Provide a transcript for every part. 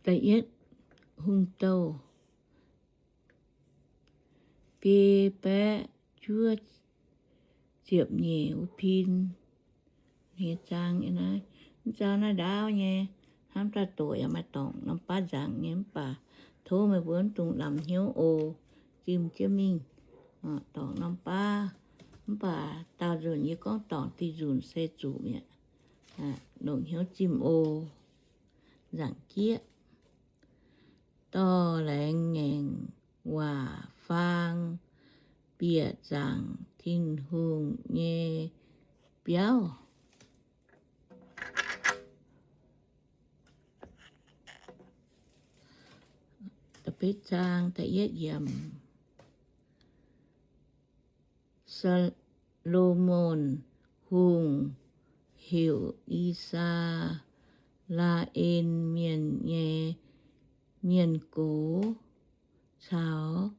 Da'yietv Hungh Douh biei baeqv juov ziepc nyeic wuov pin. Hniev zaang naaiv, mv zaang naaiv ndaauv nyei, hnamv daaih doqc yaac maaih dorngc norm baav nzangc nyei, mv baac tov meih mbuo mv dungx lamh hnyouv oc. Zimh jienv mingh, dorngc norm baav, mv baac daauh nzunc yie gorngv dorngc diuh nzunc se zuqc mi'aqv. Longc hnyouv zimh oc. Nzaangc jieqv. Dorh laengz ngaengc waac faang bieqc zaangc Tin-Hungh nyei biauv. Saa^lo^morn Hungh heuc I^saa^laa^en Mienh nyei mienh gox caux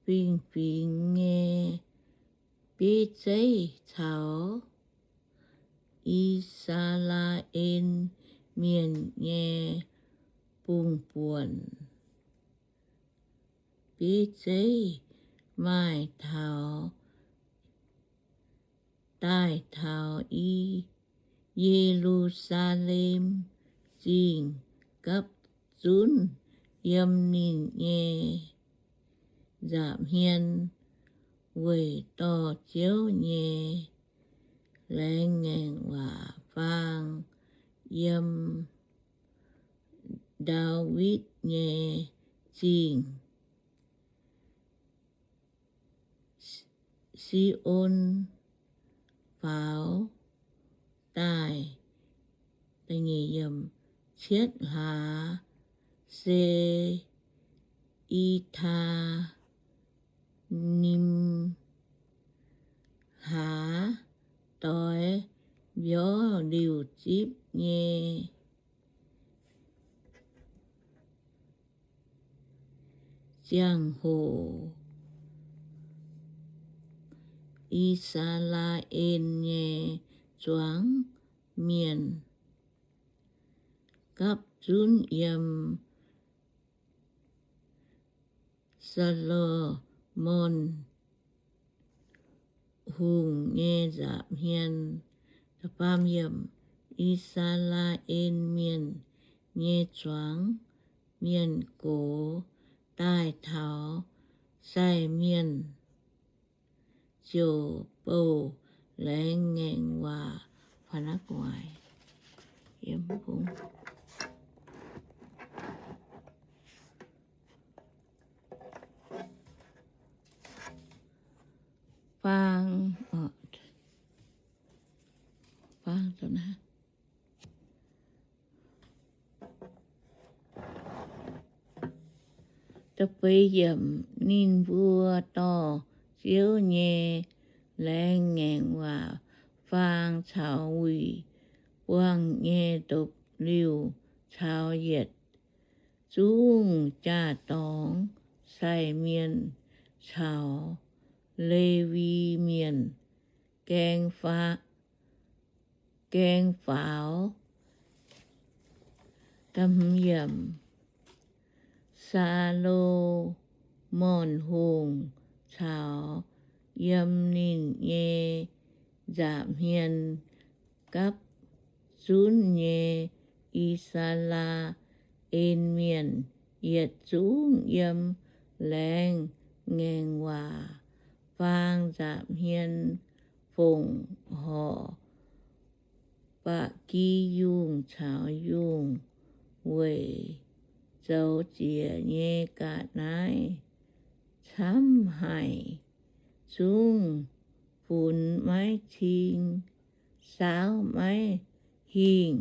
fingx-fingx nyei bieiv zeiv caux I^saa^laa^en Mienh nyei bungx-buonc bieiv zeiv maaih taux, daaih taux I, Ye^lu^saa^lem Zingh gapv zunv yiem ninh nyei nza'hmien weic dorh Ziouv nyei laengz ngaengc waac faang yiem Ndaawitv nyei Zingh Si^on faaux daaih. Cietv hlaax se I^taa^nim hlaax doix mbiorv liuc zipv nyei ziangh hoc, I^saa^laa^en nyei zuangx mienh gapv zunv yiem Saa^lo^morn Hungh nyei nza'hmien. I^saa^laa^en Mienh nyei zuangx mienh gox daaih taux sai mienh ziouc bouh laengz ngaengc waac. Faang, faang, ninh mbuo dorh Ziouv nyei laengz ngaengc waac faang caux wuic buangh nyei ndopv-liuh caux yietc zungv jaa-dorngx sai mienh caux Lewi Mienh gaeng gaeng faaux. Saa^lo^morn Hungh caux yiem ninh nyei nza'hmien gapv zunv nyei I^saa^laa^en Mienh yietc zungv yiem laengz ngaengc waac faang nza'hmien fongc horc ba'gi yungh caux yungh weic zoux ziec nyei ga'naaiv camv haic, zungv funx maiv cing, saauv maiv hingh.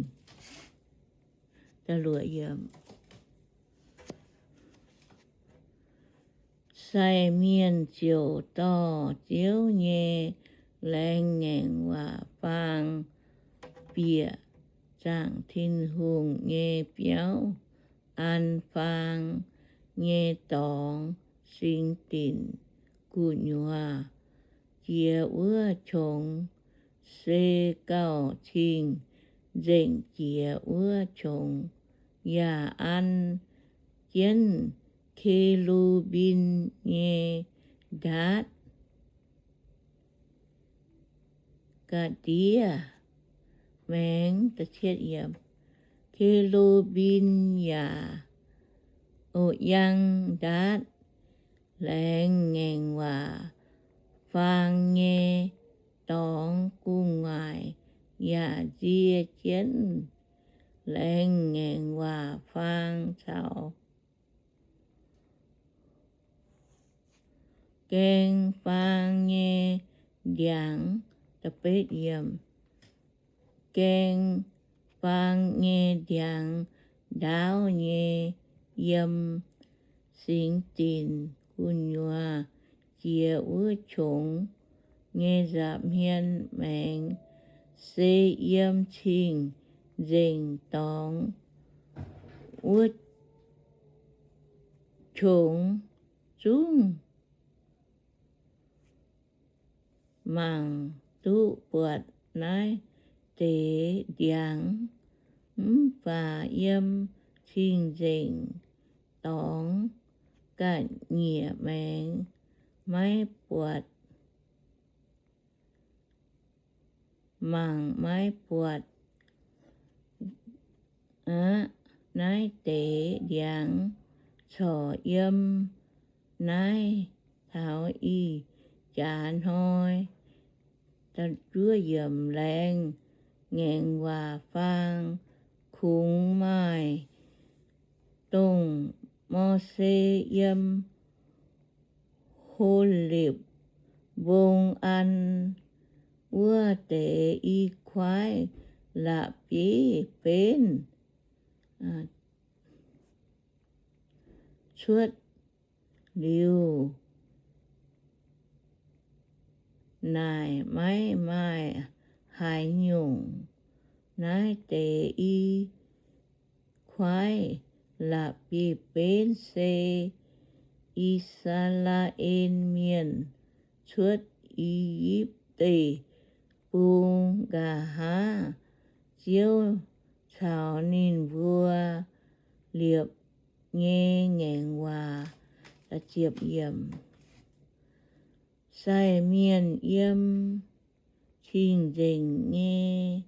Sai mienh ziouc dorh Ziouv nyei laengz ngaengc waac faang bieqc zaangc Tin-Hungh nyei biauv an faang nyei dorngx singx dinc gu'nyuoz jiex wuov qongx, se gauh cing-nzengc jiex wuov qongx. yaac an jienv ke^lu^mbim nyei ndaatv ga'ndiev maengx. Ke^lu^mbim yaac oix yangh ndaatv laengz ngaengc waac faang nyei dorngx gu'nguaaic, yaac nzie jienv laengz ngaengc waac faang caux gaeng faang nyei ndiangx. Gaeng faang nyei ndiangx ndaauv nyei yiem singx dinc gu'nyuoz jiex wuov qongx nyei nza'hmien maengx, se yiem cing-nzengc dorngx wuov qongx zungv mangc duqv buatc naaiv deix ndiangx. Mv baac yiem cing-nzengc dorngx ga'nyiec maengx maiv buatc, mangc maiv buatc aqv. Naaiv deix ndiangx corc yiem naaiv taux ih jaax hnoi. Laengz ngaengc waac faang. Kungx maaih dongh Mose yiem Ho^lepc Mbong an wuov deix i kuaaiv la'bieiv-benv cuotv liuz, naaic maiv maaih haaix nyungc. Naaiv deix i kuaaiv la'bieiv-benv se I^saa^laa^en Mienh cuotv I^yipv Deic-Bung nqa'haav Ziouv caux ninh mbuo liepc nyei ngaengc waac. Sai mienh yiem cing-nzengc nyei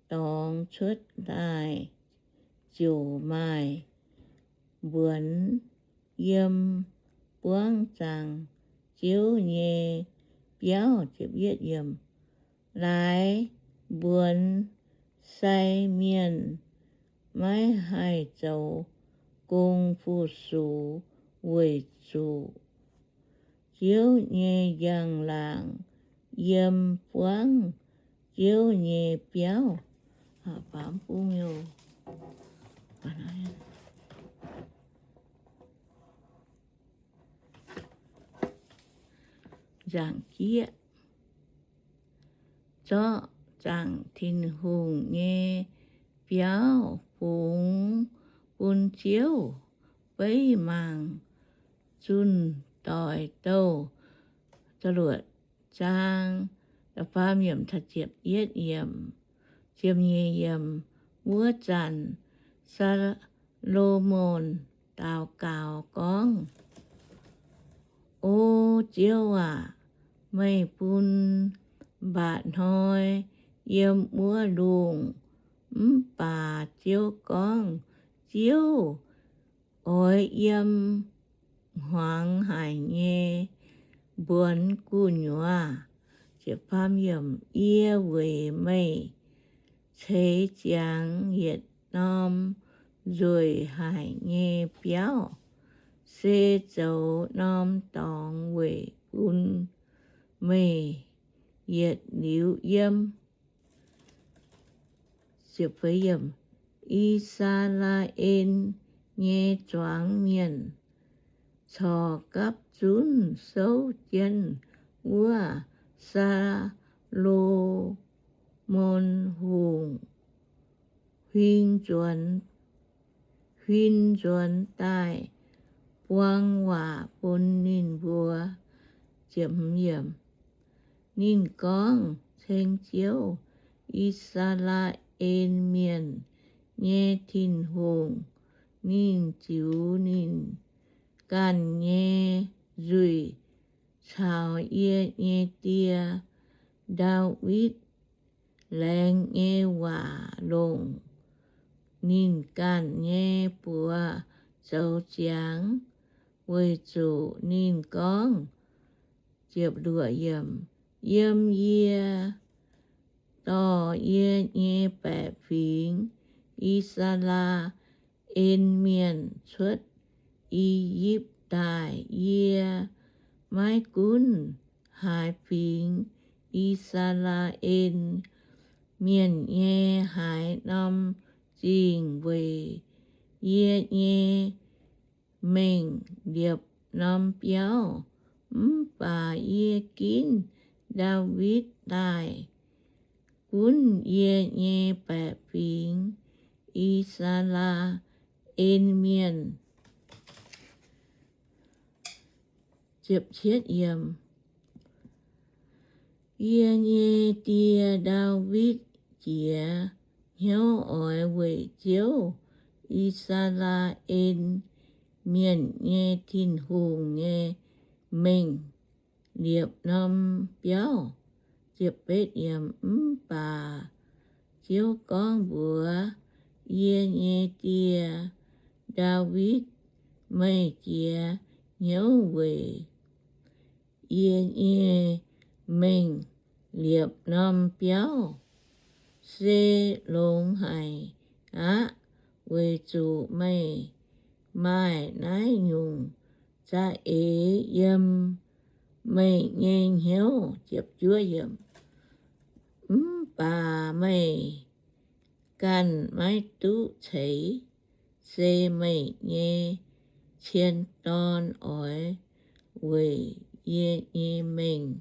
dorngx cuotv daaih ziouc maaih mbuonx yiem buangv zaangc Ziouv nyei biauv. Laaix mbuonx sai mienh maiv haih zoux gong fu-sux weic zuqc Ziouv nyei njang-laangc yiem buangv Ziouv nyei biauv. Nzaangc jieqv, zorqv zaangc Tin-Hungh nyei biauv fungx bun Ziouv. Beiv mangc zunh doic douh luoqc zaang. Ziepc nyeic yiemc. Wuov zanc Saa^lo^morn daux gaux gorngv, O Ziouv aac, meih bun mba'hnoi yiem wuov lungh. Mv baac Ziouv gorngv, Ziouv oix yiem hmuangx haic nyei mbuonx gu'nyuoz. Yie weic meih ceix ziangx yietc norm nzueic haic nyei biauv, se zoux norm dorngx weic bun meih yietc liuz yiem. I^saa^laa^en nyei zuangx mienh corc gapv zunv souv jienv wuov Saa^lo^morn Hungh huin nzuonx, huin nzuonx daaih buang waac bun ninh mbuo. Ninh gorngv, Ceng Ziouv, I^saa^laa^en Mienh nyei Tin-Hungh. Ninh ziux ninh ganh nyei nzuih caux yie nyei die, Ndaawitv, laengz nyei waac longc ninh ganh nyei buoz zoux ziangx, weic zuqc ninh gorngv, Yiem yie dorh yie nyei baeqc fingx, I^saa^laa^en Mienh, cuotv I^yipv daaih. Yie maiv gunv haaix fingx I^saa^laa^en Mienh nyei haaix norm zingh weic yie nyei mengh liepc norm biauv. Mv baac yie ginv Ndaawitv daaih gunv yie nyei baeqc fingx, I^saa^laa^en Mienh. Yie nyei die Ndaawitv jiex hnyouv oix weic Ziouv, I^saa^laa^en Mienh nyei Tin-Hungh, nyei mengh liepc norm biauv. Mv baac Ziouv gorngv mbuox yie nyei die, Ndaawitv, Meih jiex hnyouv weic yie nyei mengh liepc norm biauv se longx haic aqv, weic zuqc meih maaih naaiv nyungc za'eix yiem meih nyei hnyouv. Mv baac meih ganh maiv duqv ceix, se meih nyei cien dorn oix weic yie nyei mengh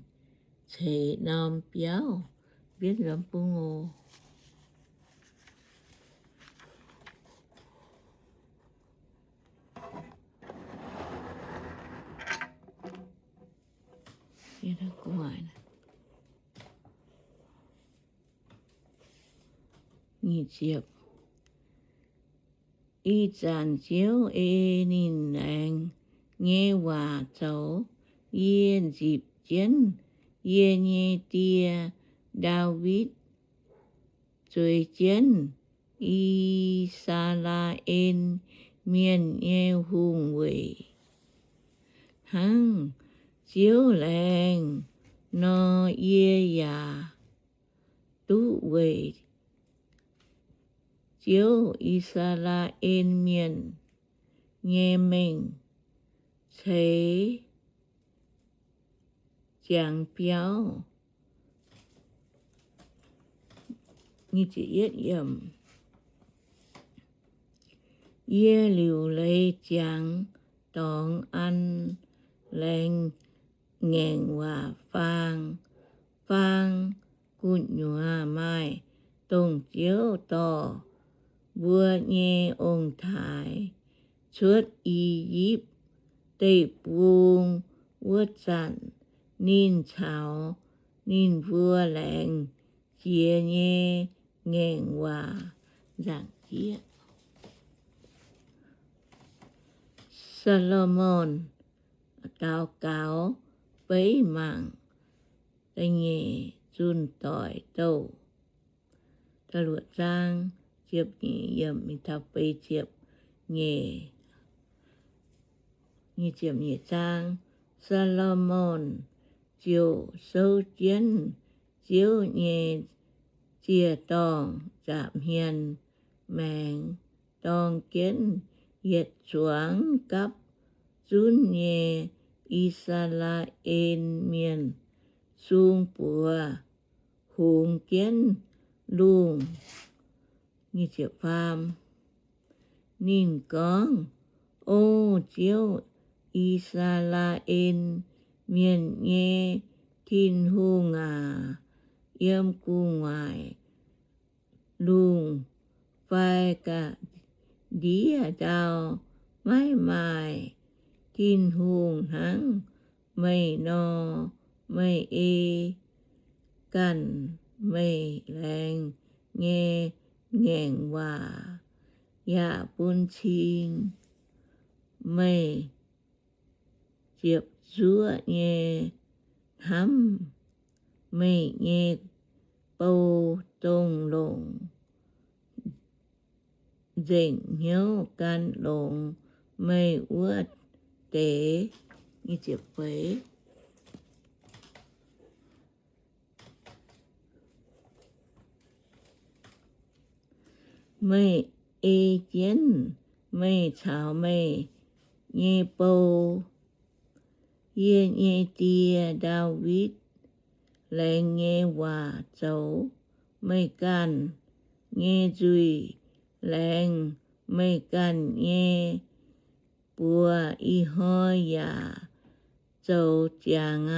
ceix norm biauv. Ih zanc Ziouv ei ninh laengz nyei waac zoux. Yie nzipc jienv yie nyei die, Ndaawitv, zueiz jienv I^saa^laa^en Mienh nyei hungh weic. Hnangv Ziouv laengz nor, yie yaac duqv weic Ziouv, I^saa^laa^en Mienh nyei mengh ceix ziangx biauv. Yie liuc leiz ziangx dorngx an laengz ngaengc waac faang. Faang gu'nyuoz maaih dongh Ziouv dorh mbuo nyei ong-taaix cuotv I^yipv Deic-Bung wuov zanc, ninh caux ninh mbuo laengz jiex nyei ngaengc waac nzaangc jieqv. Saa^lo^morn daux gaux beiv mangc da'nyeic zunh doic douh. Da'luoqc zaang, nyeic, nyeic zaang, Saa^lo^morn ziouc souv jienv Ziouv nyei ziec-dorngh nza'hmien maengx, dorng jienv yietc zuangx gapv zunv nyei I^saa^laa^en Mienh sung buoz, hungx jienv lungh. Ninh gorngv, O Ziouv, I^saa^laa^en Mienh nyei Tin-Hungh aac, yiem gu'nguaaic lungh fai ga'ndiev ndau maiv maaih Tin-Hungh hnangv meih nor. Meih ei ganh meih laengz nyei ngaengc waac yaac bun cing meih ziepc zuoqv nyei hnamv. Meih nyei bou dongh longc nzengc hnyouv gan longx meih wuov deix. Meih ei jienv meih caux meih nyei bou, yie nyei die Ndaawitv, laengz nyei waac zoux meih ganh nyei nzuih, laengz meih ganh nyei buoz ih hnoi yaac zoux ziangx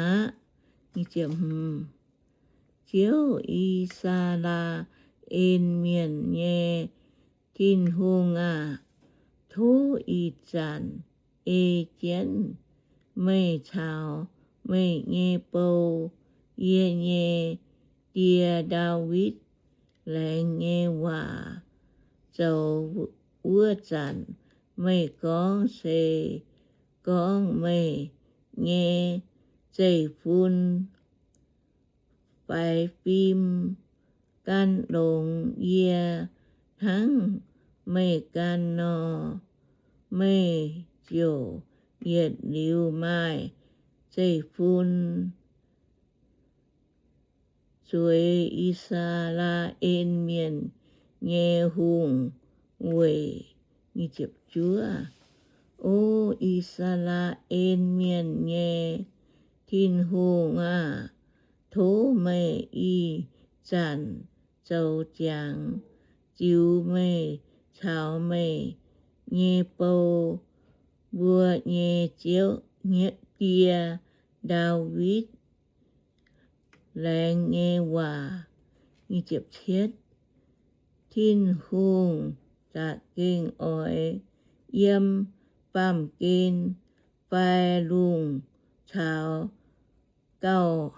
aqv. Ziouv, I^saa^laa^en Mienh nyei Tin-Hungh aah! Tov ih zanc ei jienv meih caux meih nyei bou, yie nyei die Ndaawitv, laengz nyei waac zoux. Wuov zanc meih gorngv se gorngv meih nyei zeiv-fun faix fim gan longx yie hnangv meih ganh nor, meih ziouc yietc liuz maaih zeiv-fun zueiz I^saa^laa^en Mienh nyei hungh weic. O I^saa^laa^en Mienh nyei Tin-Hungh aah! Tov meih ih zanc zoux ziangx ziux meih caux meih nyei bou mbuo nyei ziouv, die Ndaawitv, laengz nyei waac. Tin-Hungh za'gengh oix yiem baamh gen fai lungh caux gauh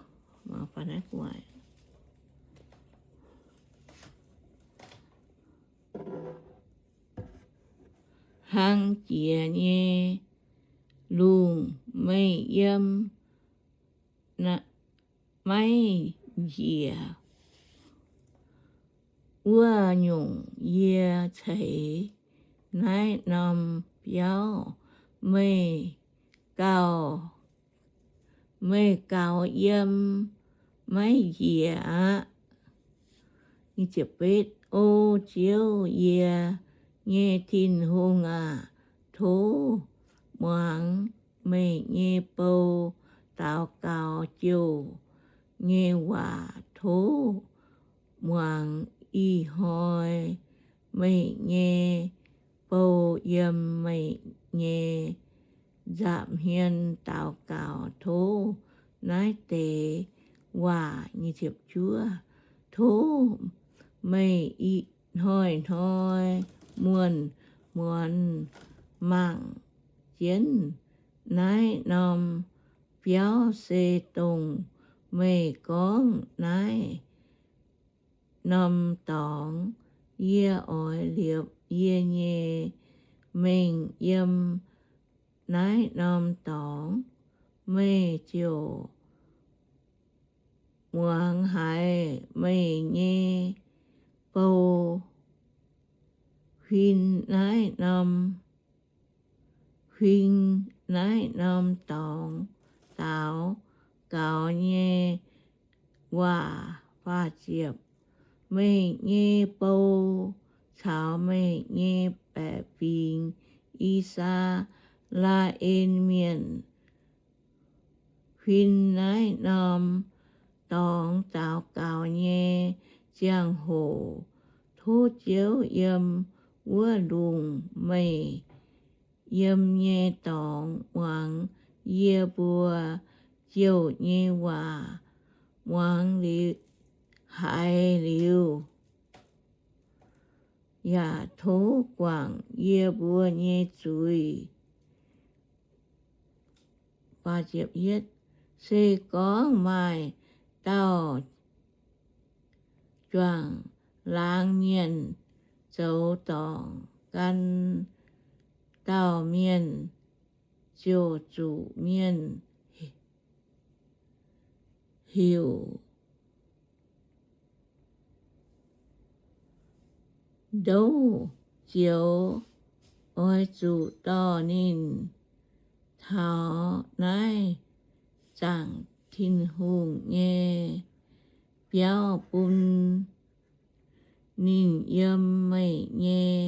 hlang jiex nyei lungh. Meih yiem maiv njiec wuov nyungc, yie ceix naaiv norm biauv. Meih gauh, meih gaux yiem maiv njiec aqv. O Ziouv, yie nyei Tin-Hungh aac, tov muangx meih nyei bou daux gaux jouh nyei waac. Tov muangx ih hnoi meih nyei bou yiem meih nyei nza'hmien daux gaux tov naaiv deix waac. Tov meih hnoi-hnoi muonz-muonz mangc jienv naaiv norm biauv, se dongh meih gorngv naaiv norm dorngx. Yie oix liepc yie nyei mengh yiem naaiv norm dorngx. Meih ziouc muangx haiz meih nyei bou huin naaiv norm, huin naaiv norm dorngx daux gaux nyei waac. Meih nyei bou caux meih nyei baeqc fingx, I^saa^laa^en Mienh, huin naaiv norm dorngx daux gaux nyei ziangh hoc, tov Ziouv yiem wuov lungh meih yiem nyei dorngx muangx yie mbuo jouh nyei waac, muangx haiz liuz, yaac tov guangc yie mbuo nyei zuiz. Se gorngv maaih dauh juangc laangz mienh zoux dorngc gan dauh mienh ziouc zuqc mienh heuc Ndouv Zioux. Oix zuqc dorh ninh taux naaiv zaangc Tin-Hungh nyei biauv bun ninh yiem meih nyei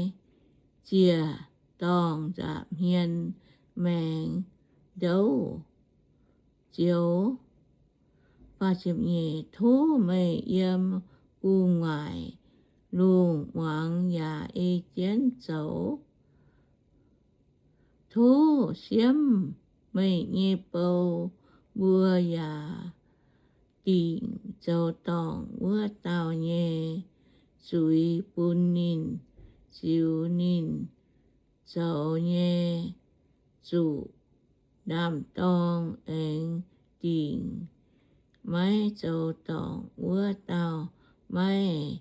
ziec-dorngh nza'hmien maengx Ndouv Zioux. Tov meih yiem gu'nguaaic lungh muangx yaac ei jienv zoux. Tov siemv meih nyei bou mbuo yaac dingc zoux dorngc wuov dauh nyei zuiz bun ninh, ziux ninh zoux nyei zuqc ndaam-dorng, aengx dingc maiv zoux dorngc wuov dauh maiv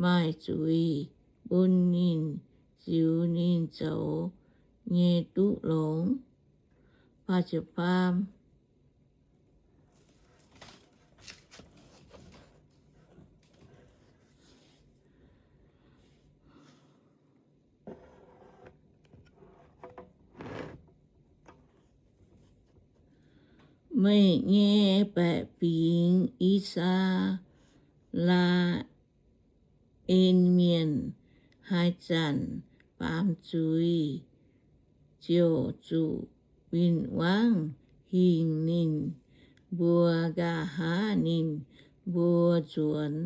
maaih zuiz bun ninh, ziux ninh zoux nyei duqv longx. Meih nyei baeqc fingx, I^saa^laa^en Mienh, haaix zanc baamz zuiz, ziouc zuqc win-wangv hingh ninh mbuo, nqa'haav ninh mbuo nzuonx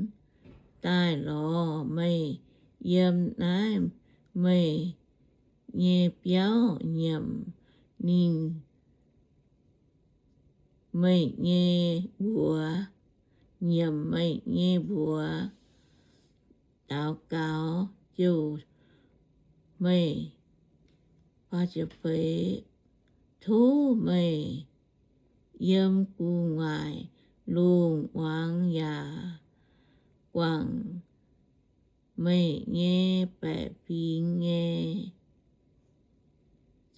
daaih lorz meih yiem naaiv meih nyei biauv nyiemc ninh, meih nyei mbuox, nyiemc meih nyei mbuox daux gaux, ziouc meih, tov meih yiem gu'nguaaic lungh muangx yaac guangc meih nyei baeqc fingx nyei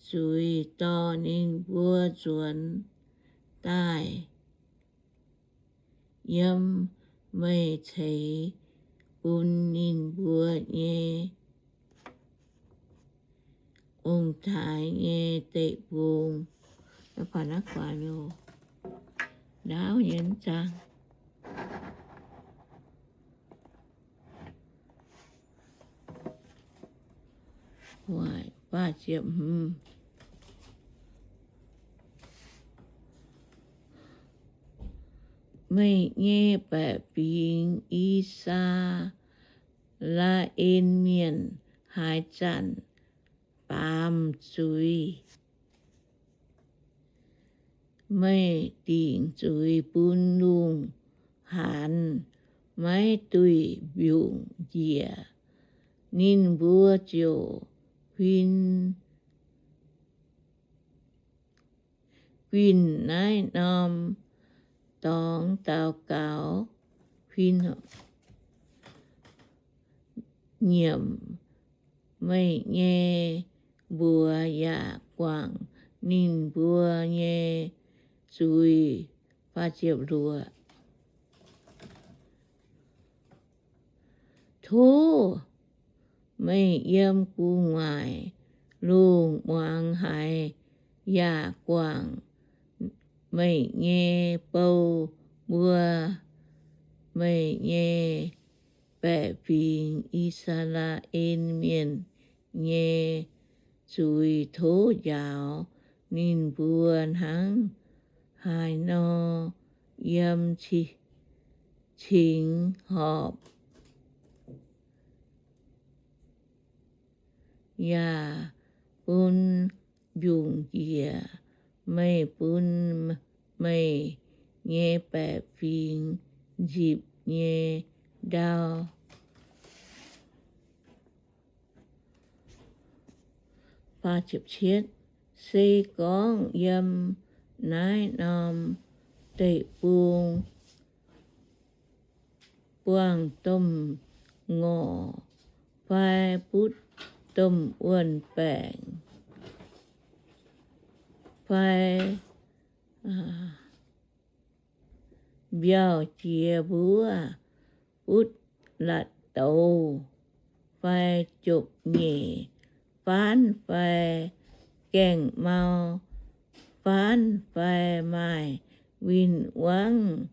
zuiz dorh ninh mbuo nzuonx daaih yiem meih ceix bun ninh mbuo nyei ong-taaix nyei deic-bung. Ndaauv nyei zaang. Meih nyei baeqc fingx, I^saa^laa^en Mienh, haaix zanc baamz zuiz, meih dingc zuiz bun lungh haanz maiv duih mbiungc njiec, ninh mbuo ziouc huin guinh naaiv norm dorngx daux gaux, huin nyiemc meih nyei mbuox yaac guangc ninh mbuo nyei zuiz. Tov meih yiem gu'nguaaic lungh muangx haiz yaac guangc meih nyei bou mbuo, meih nyei baeqc fingx, I^saa^laa^en Mienh, nyei zuiz. Tov njaaux ninh mbuo hnangv haaix nor yiem cingx horpc, yaac bun mbiungc njiec meih bun meih nyei baeqc fingx nzipc nyei ndau. Se gorngv yiem naaiv norm deic-bung buangh domh ngorc fai butv domh wuon-baengc fai mbiauh jiex mbuov, butv latc douz fai jopv-nyeic faanv fai gaengh mau faanv fai maaih win-wangv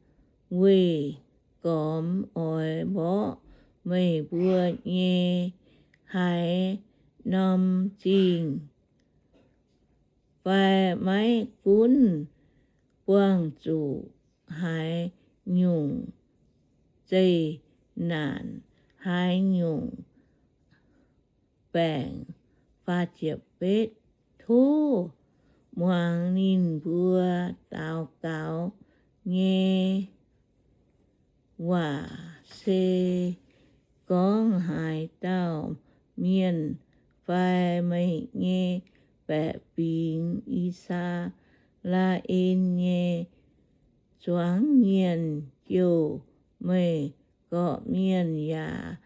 weih gormx oix mborqv meih mbuo nyei haaix norm zingh, fai maiv gunv buangh zuqc haaix nyungc zeqc naanc, haaix nyungc baengc. Tov muangx ninh mbuo daux gaux nyei waac. Se gorngv haaix dauh mienh fai meih nyei baeqc fingx, I^saa^laa^en nyei zuangx mienh, jouh meih gorqv-mienh yaac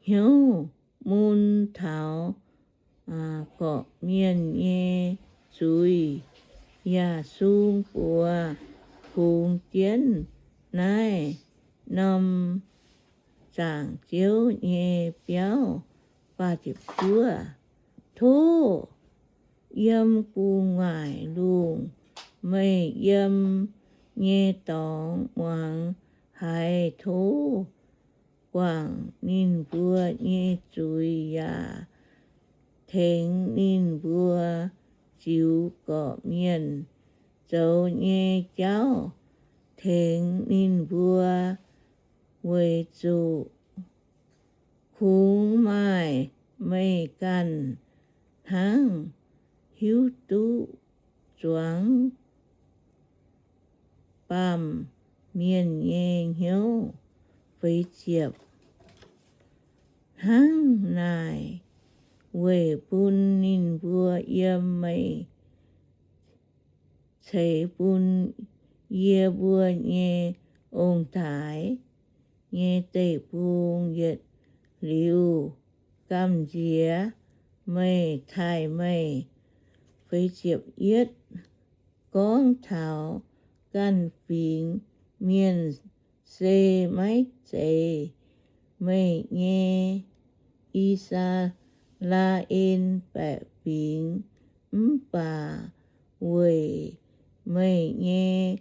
hnyouv mun taux gorqv-mienh nyei zuiz, yaac sung buoz kungx jienv naaiv norm zaangc Ziouv nyei biauv. Tov yiem gu'nguaaic lungh meih yiem nyei dorngx muangx haiz. Tov guangc ninh mbuo nyei zuiz yaac tengx ninh mbuo ziux gorqv-mienh zoux nyei jauv, tengx ninh mbuo, weic zuqc kungx maaih meih ganh hnangv hiuv duqv zuangx baamh mienh nyei hnyouv. Hnangv naaic, weic bun ninh mbuo yiem meih ceix bun yie mbuo nyei ong-taaix nyei deic-bung yietc liuz gamh nziex meih, taaih meih. Gorngv taux ganh fingx mienh se maiv zeiz meih nyei I^saa^laa^en baeqc fingx, mv baac weic meih nyei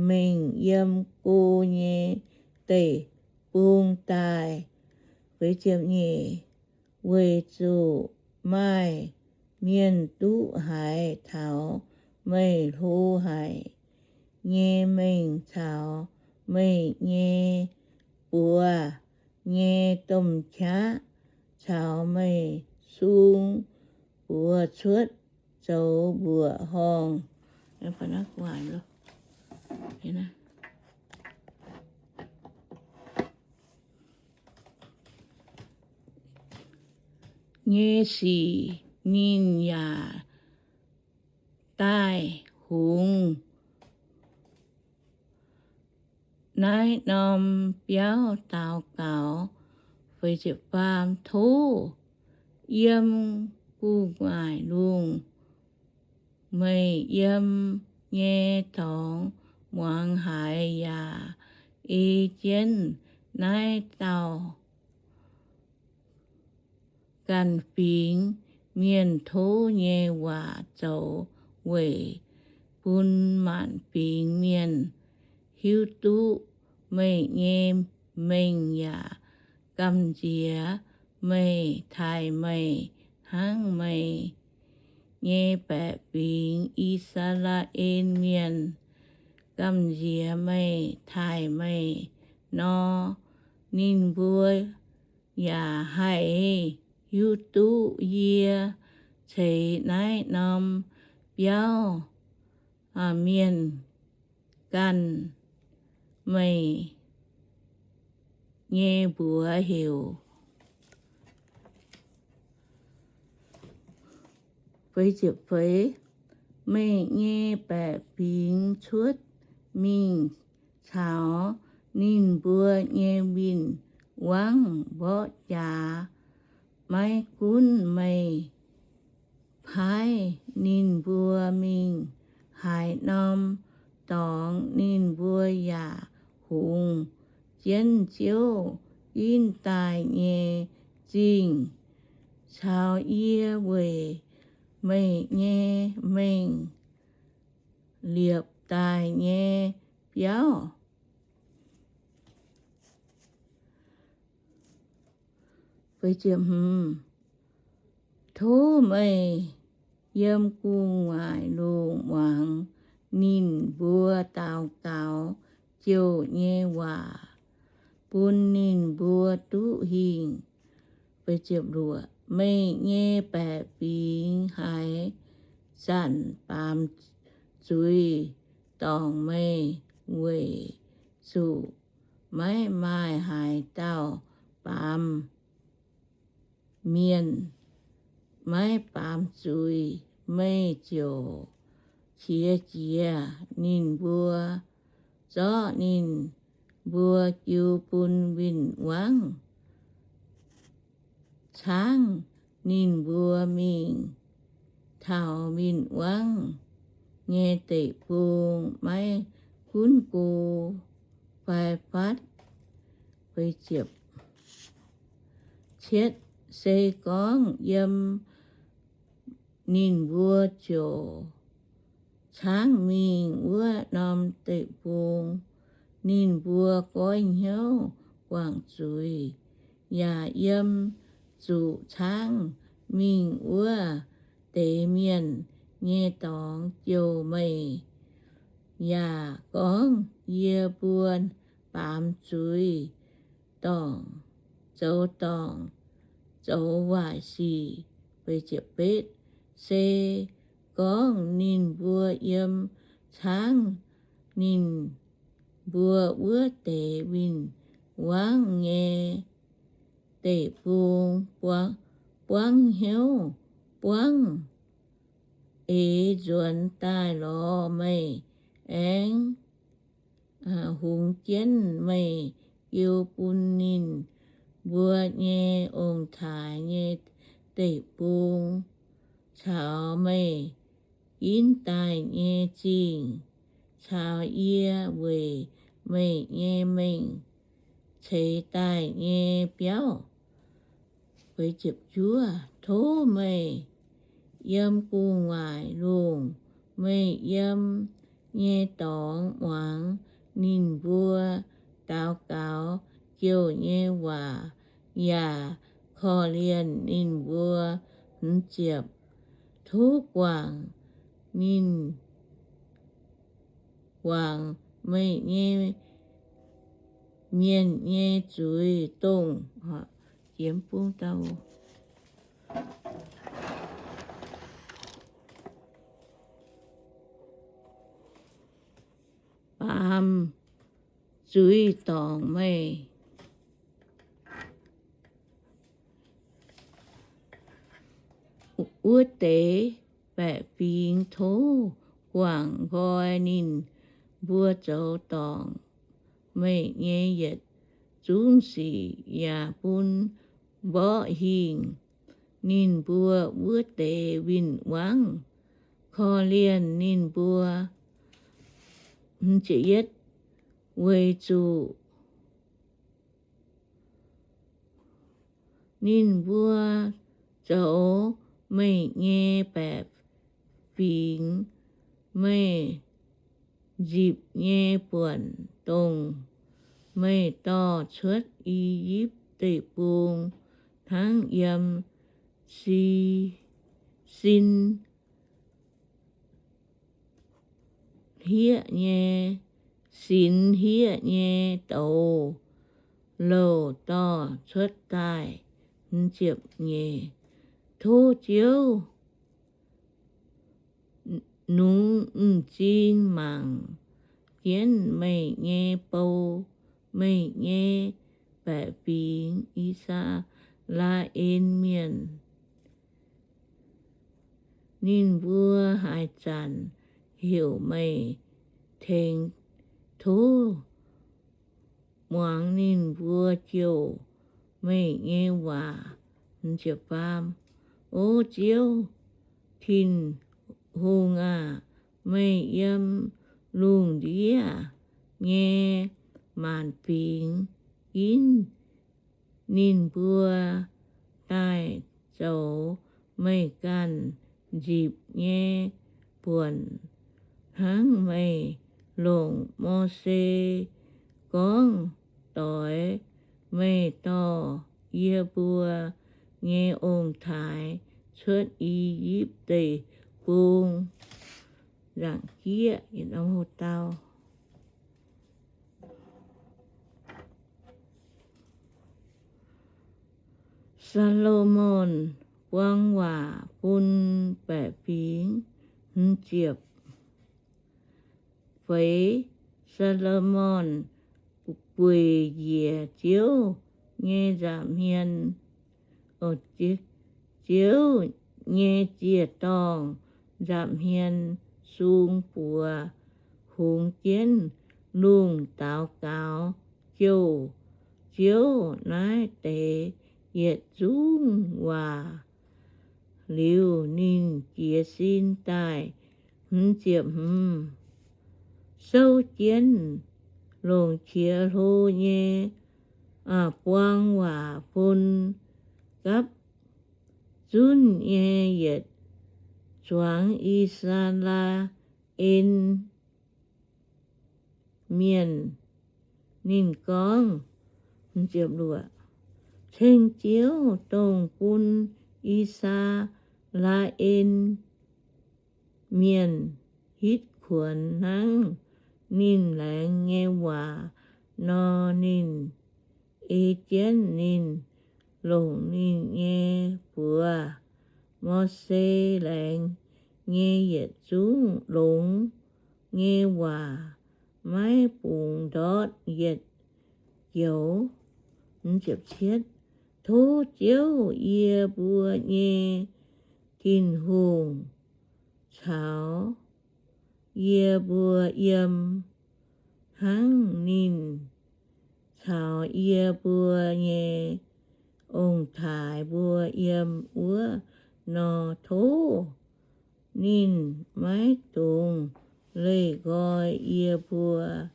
mengh yiem go nyei deic-bung daaih. Weic zuqc maaih mienh duqv haiz taux meih hlo haic nyei mengh caux meih nyei buoz nyei domh qaqv caux meih sung buoz cuotv zoux mbuoqc horngh nyei sic. Ninh yaac daaih hungx naaiv norm biauv daux gaux. Tov yiem gu'nguaaic lungh meih yiem nyei dorngx muangx haiz yaac ei jienv naaiv dauh ganh fingx mienh tov nyei waac zoux, weic bun maanc fingx mienh hiuv duqv meih nyei mengh yaac gamh nziex meih, taaih meih hnangv meih nyei baeqc fingx, I^saa^laa^en Mienh, gamh nziex meih, taaih meih nor. Ninh mbuo yaac haih hiuv duqv yie ceix naaiv norm biauv mienh ganh meih nyei mbuox heuc. Meih nyei baeqc fingx cuotv mingh caux ninh mbuo nyei win-wangv mborqv jaax maiv gunv meih paaiv ninh mbuo mingh haaix norm dorngx, ninh mbuo yaac hungx jienv Ziouv ginv daaih nyei zingh caux yie weic meih nyei mengh liepc daaih nyei biauv. Tov meih yiem gu'nguaaic lungh muangx ninh mbuo daux gaux jouh nyei waac, bun ninh mbuo duqv hingh. Meih nyei baeqc fingx haaix zanc baamz zuiz dorngc meih, weic zuqc maiv maaih haaix dauh baamz mienh, maiv baamz zuiz, meih ziouc qiex jiez ninh mbuo, zorqv ninh mbuo jiu bun win-wangv caangv ninh mbuo mingh taux win-wangv nyei deic-bung, maiv gunv go fai fatv. Cietv se gorngv yiem ninh mbuo ziouc caangv mingh wuov norm deic-bung, ninh mbuo goiv hnyouv guangc zuiz, yaac yiem zuqc caangv mingh wuov deix mienh nyei dorngx jouh meih, yaac gorngv, Yie mbuo baamz zuiz dorngc, zoux dorngc, zoux waaic sic. Se gorngv ninh mbuo yiem caangv ninh mbuo wuov deix win-wangv nyei deic-bung buangv hnyouv, buangv eix nzuonx daaih lorz meih, aengx hungx jienv meih jiu bun ninh mbuo nyei ong-taaix nyei deic-bung caux meih ginv daaih nyei zingh caux yie weic meih nyei mengh ceix daaih nyei biauv. Tov meih yiem gu'nguaaic lungh, meih yiem nyei dorngx muangx ninh mbuo daux gaux jouh nyei waac, yaac korv-lienh ninh mbuo. Hmz ziepc, tov guangc ninh, guangc meih nyei mienh nyei zuiz, dongh baamz zuiz dorngc meih wuov deix baeqc fingx. Tov guangc nqoi ninh mbuo zoux dorngc meih nyei yietc zungv sic, yaac bun mborqv hingh ninh mbuo wuov deix win-wangv, korv-lienh ninh mbuo, weic zuqc ninh mbuo zoux meih nyei baeqc fingx. Meih nzipc nyei buonc, dongh meih dorh cuotv I^yipv Deic-Bung, hnangv yiem sin hieqv nyei, sinx hieqv nyei douz-louc dorh cuotv daaih. Tov Ziouv nungx m'zing mangc jienv meih nyei bou, meih nyei baeqc fingx, I^saa^laa^en Mienh. Ninh mbuo haaix zanc heuc meih tengx, tov muangx ninh mbuo jouh meih nyei waac. Ziepc faam. O Ziouv Tin-Hungh aah! Meih yiem lungh ndiev nyei maanc fingx ginv ninh mbuo daaih zoux meih ganh nzipc nyei buonc, hnangv meih longc Mose gorngv doix meih dorh yie mbuo nyei ong-taaix cuotv I^yipv Deic-Bung. Nzaangc jieqv, Saa^lo^morn Buang Waac Bun Baeqc Fingx. Hmz ziepc feix. Saa^lo^morn bueix njiec Ziouv nyei nza'hmien, Ziouv nyei ziec-dorngh nza'hmien sung buoz hungx jienv lungh daux gaux jouh Ziouv naaiv deix yietc zungv waac liuz, ninh jiez sin daaih. Hmz ziepc hmz. Souv jienv longc qiex hlo nyei buang waac bun gapv zunv nyei yietc zuangx I^saa^laa^en Mienh. Ninh gorngv, Ceng Ziouv, dongh bun I^saa^laa^en Mienh hitv kuonx hnangv ninh laengz nyei waac nor, ninh ei jienv ninh longc ninh nyei buoz, Mose, laengz nyei yietc zungv longx nyei waac maiv bungx ndortv yietc joux. Tov Ziouv, yie mbuo nyei Tin-Hungh, caux yie mbuo yiem, hnangv ninh caux yie mbuo nyei ong-taaix mbuo yiem wuov nor. Tov ninh maiv dungx leih nqoi yie mbuo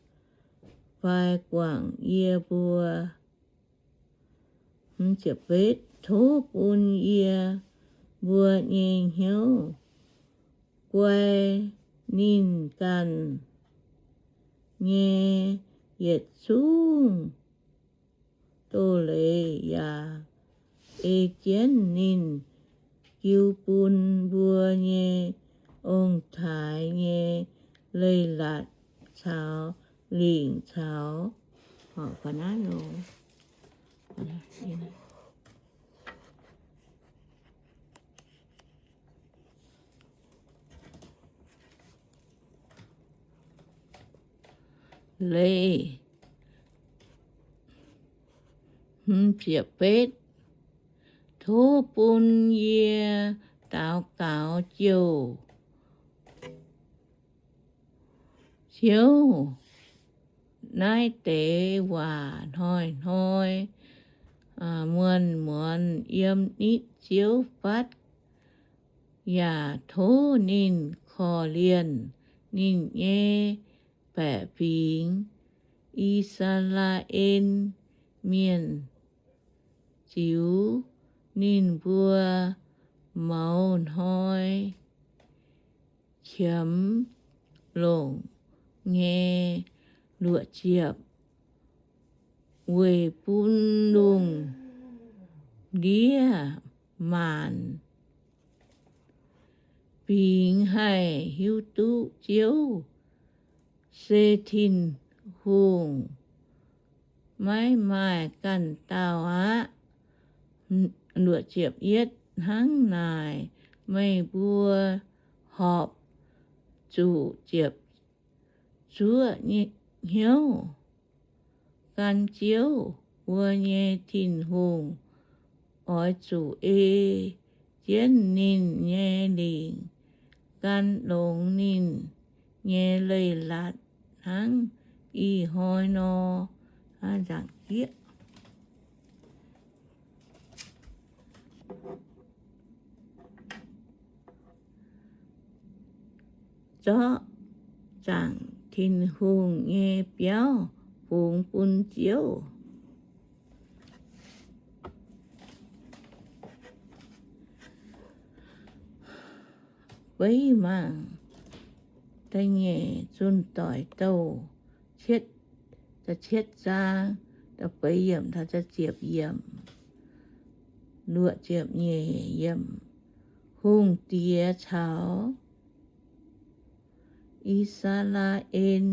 fai guangc yie mbuo. Tov bun yie mbuo nyei hnyouv guai ninh ganh nyei yietc zungv doz-leiz, yaac ei jienv ninh jiu bun mbuo nyei ong-taaix nyei leiz-latc caux lingc caux leiz. Tov bun yie daux gaux jouh Ziouv, naaiv deix waac hnoi-hnoi muonz-muonz yiem nitv Ziouv fatv, yaac tov ninh korv-lienh ninh nyei baeqc fingx, I^saa^laa^en Mienh, ziux ninh mbuo mouz hnoi qiemx longc nyei. Luoqc ziepc. Weic bun lungh ndiev maanc fingx haih hiuv duqv Ziouv se Tin-Hungh, maiv maaih ganh dauh aqv. Hnangv naaic, meih mbuo horpc zuqc ziepc zuoqv hnyouv gan Ziouv, mbuo nyei Tin-Hungh. Oix zuqc ei jienv ninh nyei lingc, gan longx ninh nyei leiz-latc hnangv ih hnoi nor. Nzaangc jieqv. zorqv zaangc Tin-Hungh nyei biauv fungx bun Ziouv. Beiv mangc da'nyeic Zunh Doic Douh, cietv, cietv zaang, da'feix yiemc taux da'ziepc yiemc, luoqc ziepc nyeic yiemc. Hungh diex caux I^saa^laa^en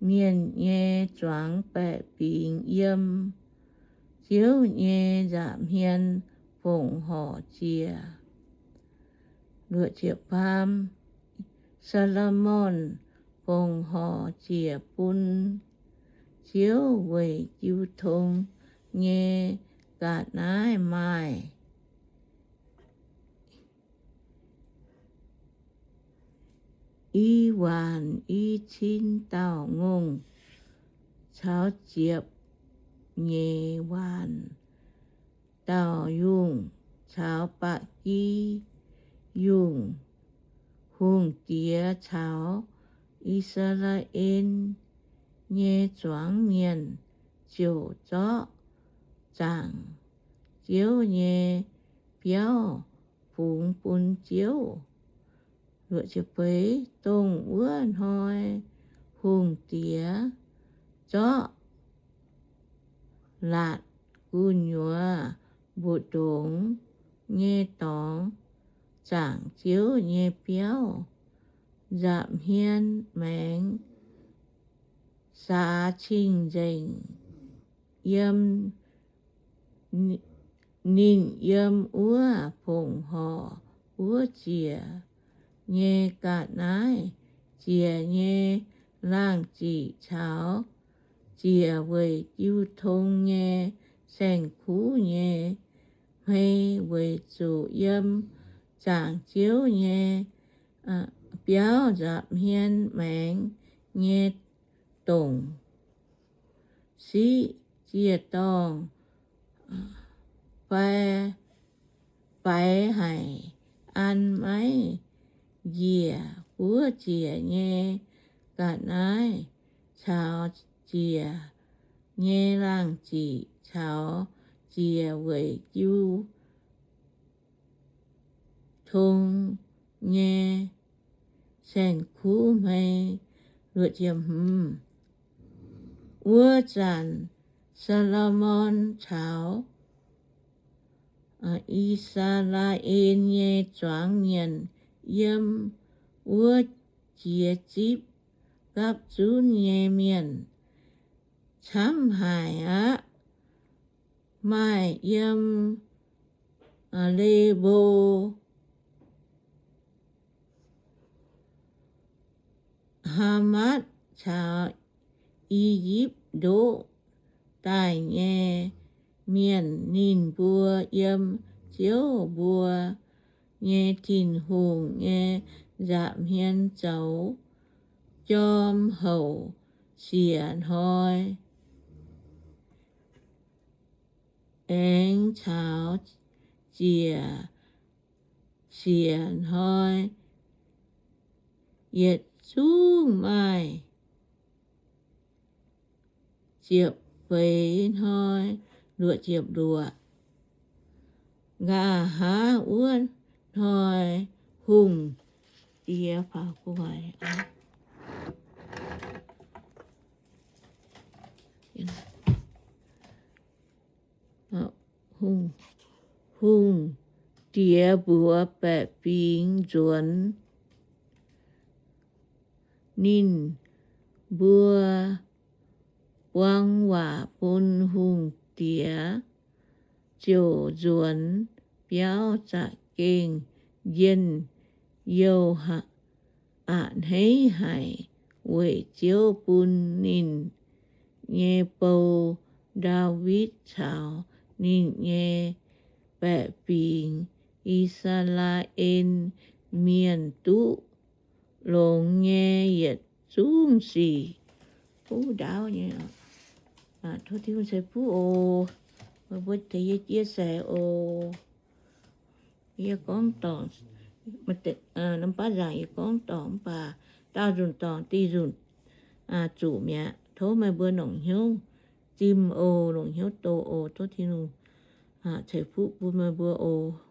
Mienh nyei zuangx baeqc fingx yiem Ziouv nyei nza'hmien fongc horc ziec. Luoqc ziepc faam, Saa^lo^morn fongc horc ziec bun Ziouv weic jiu tong nyei ga'naaiv maaih i waanc i cin dauh ngongh caux ziepc nyeic waanc dauh yungh caux ba'gi yungh. Hungh diex caux I^saa^laa^en nyei zuangx mienh ziouc zorqv zaangc Ziouv nyei biauv fungx bun Ziouv. Dongh wuov hnoi hungh diex zorqv laatc gu'nyuoz mbu'ndongx nyei dorngx zaangc Ziouv nyei biauv. Nza'hmien maengx saax cing-nzengc yiem ninh yiem wuov fongc horc wuov ziec nyei ga'naaiv, ziec nyei laangh ziqc caux ziec weic jiu tong nyei saeng-kuv nyei hmei, weic zuqc yiem zaangc Ziouv nyei biauv nza'hmien maengx nyei dongc siqv ziec-dorngh fai faix haic, an maiv njiec wuov ziec nyei ga'naaiv caux ziec nyei laangh ziqc caux ziec weic jiu tong nyei saeng-kuv hmei. Wuov zanc Saa^lo^morn caux I^saa^laa^en nyei zuangx mienh yiem wuov jiex zipv gapv zunv nyei mienh camv haic aqv. Maaih yiem Lebo, Haamatv caux I^yipv ndoqv daaih nyei mienh. Ninh mbuo yiem Ziouv mbuo nyei Tin-Hungh nyei nza'hmien zoux jorm houc siec hnoi, aengx caux ziec siec hnoi yietc zungv maaih ziepc feix hnoi. Luoqc ziepc luoqc. Nqa'haav wuov hnoi hungh diex hungh diex mbuox baeqc fingx nzuonx. Ninh mbuo buang waac bun hungh diex ziouc nzuonx biauv za'gengh njien-youh a'hneiv haic, weic Ziouv bun ninh nyei bou, Ndaawitv, caux ninh nyei baeqc fingx, I^saa^laa^en Mienh, duqv longx nyei yietc zungv sic. Buv ndaauv nyei. Tov Tin-Hungh ceix fuqv oc. Meih mbuo tengx yie chia sẻ oc. Yie gorngv dorngc Norm baav nzaangc yie gorngv dorngc mv baac daauh nzunc dorngc diuh nzunc zuqc mi'aqv. Tov meih mbuo longc hnyouv zimh oc, longc hnyouv doz oc. Tov Tin-Hungh ceix fuqv bun meih mbuo oc.